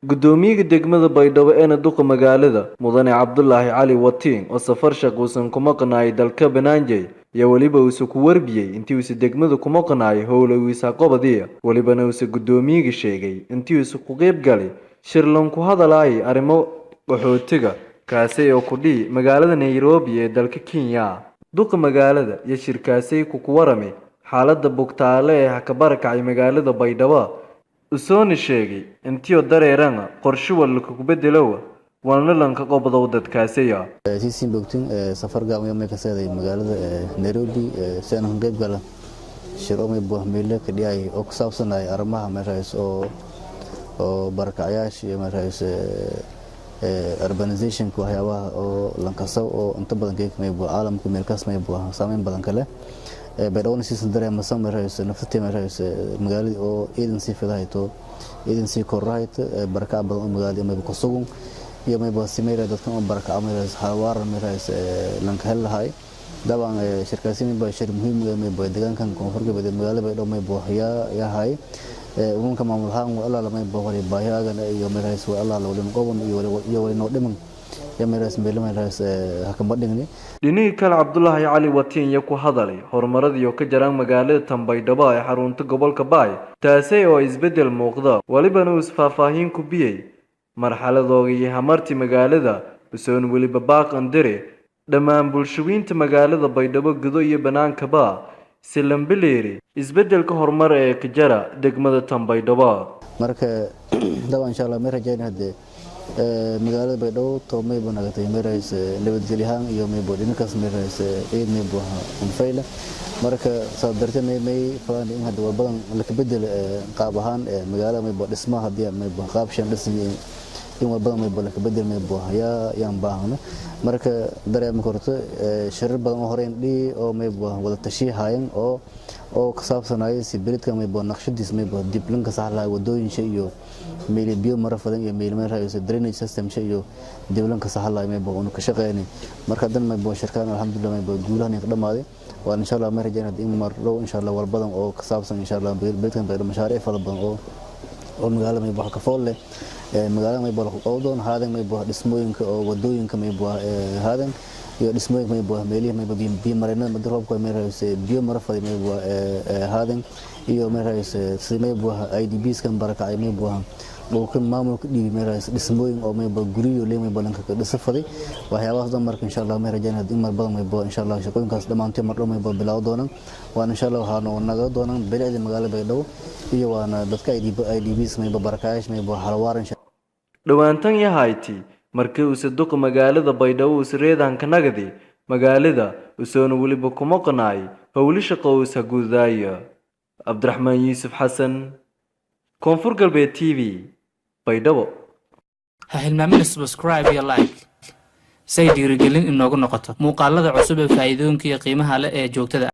Gudoomiyaha degmada Baydhabo eena duqa magaalada, Mudane Cabdulaahi Cali Watiin, oo safar shaq uusan ku maqnaayay dalka Bananjay, iyo weliba uusa ku warbiyey intii uusa degmada ku maqnaayay howla wiisa qobadiya. Welibana uusa gudoomiyaga sheegay intii uusa ku qeyb galay shir lanku hadalaayay arrimo qaxootiga, kaasi oo ku dhihi magaalada Nairobi ee dalka Kenya. Duqa magaalada iyo shirkaasay ku waramay xaaladda bugtaale ee hakabarakacay magaalada Baydhabo, usoona sheegay intiyo dareerana qorshe walka ku bedelowa walna lanka qobodow dadkaasiya. Siisin bogtin safar gaaban may ka seeday magaalada Nairobi si aan ka qayb gala shir oo may buuxmeyle ka dhiyay oo ku saabsanay arrimaha meeshaas oo barakacyaasha iyo meeshaas urbanizationka, waxyaabaha oo lankasaw oo inta badan keek may buu caalamka meelkaas may buu saameyn badan kale. Baydhabo siisan dareemasa meeshaas naftatee meeshaas magaaladii oo ciidan sii fidahayto, ciidan sii korahayto, barakac badan oo magaaladii may ku sugun iyo may baa simeera dadkan oo barakac meeshaas halwaar meeshaas lanka hel lahay. Dabcan shirkaasi may baa shir muhiim u may baa deegaankan Koonfur Galbeed, magaalada Baydhabo may buu yahay. Urunka maamul ahaan waa allaala may baa wali baahiyaagan iyo meeshaas waa allaala wali qoban iyo wali noo dhiman iyo meeshaas meel meeshaas hakama dhigni. Dhinihii kale, Cabdulaahi Cali Watiin iyo ku hadalay horumaradii oo ka jiraan magaalada tan Baydhabo ee xarunta gobolka Baay, taasi oo isbeddel muuqda. Walibana uu isfaahfaahin ku biyey marxaladooga iyo hamartii magaalada, usoon weliba baaq andire dhammaan bulshooyinta magaalada Baydhabo gudo iyo banaankaba si lambileeri isbeddelka horumar ee ka jara degmada tan Baydhabo. Marka dabcan insha Allah may rajayn hadee magaalada Baydhabo to may buu nagatay meerays nabadgelyahaan iyo may buu dhinkaas meerays ciid may buu unfayla. Marka saas darteed may fadaan in hadda walbadan la ka bedel qaab ahaan magaalada may buu dhismaha hadii may buu qaab shan dhismi in walbadan may buu la ka bedel may buu yaa yaan baahno. Marka dareemi karto shirar badan oo horeyn dhii oo may buu wada tashi haayeen oo ka saabsanayay si beledka may buu naqshadiis may buu dib lanka sax lahaa, wadooyinsha iyo meel biyo mara fadan iyo meel meel raayso drainage system sha iyo dib lanka sax lahaa may buu ka shaqeynay. Marka dan may buu shirkaan alxamdulillah may buu guulahan ka dhamaaday. Waan insha Allah may rajaynaa in mar dhow insha Allah wal badan oo ka saabsan insha Allah beledkan bay mashaariic fara badan oo magaalada may buu ka fool leh magaalada may buu ku qowdoon haadan may buu dhismooyinka oo wadooyinka may buu haadan iyo dhismooyinka may buu meelihi may buu biyo mareennada madi roobka may raayso biyo mara faday may buu haadan iyo may raayso si may buu IDPs kan barakacay may buu dhulka maamulka dhiibi may raayso dhismooyin oo may buu guriyo leey may buu lanka dhisa faday waxyaabahaas dhan. Marka insha Allah may rajaynaa in mar badan may buu insha Allah shaqooyinkaas dhammaantood mar dhow may buu bilaaw doonaan. Waan insha Allah waxaanu naga doonaan bilicda magaalada Baydhabo iyo waana dadka IDPs may buu barakayaasha may buu halwaaran. Dhowaantan yahayti markii uuse duqa magaalada Baydhabo uuse reedanka nagadi magaalada, usoona weliba kuma qanaay howli shaqo uusa gudaaya. Cabdiraxmaan Yuusuf Xasan, Koonfur Galbeed TV, Baydhabo. Ha hilmaamina subscribe iyo like say dhiirigelin inoogu noqoto muuqaalada cusub ee faa'iidooyinka iyo qiimaha leh ee joogtada.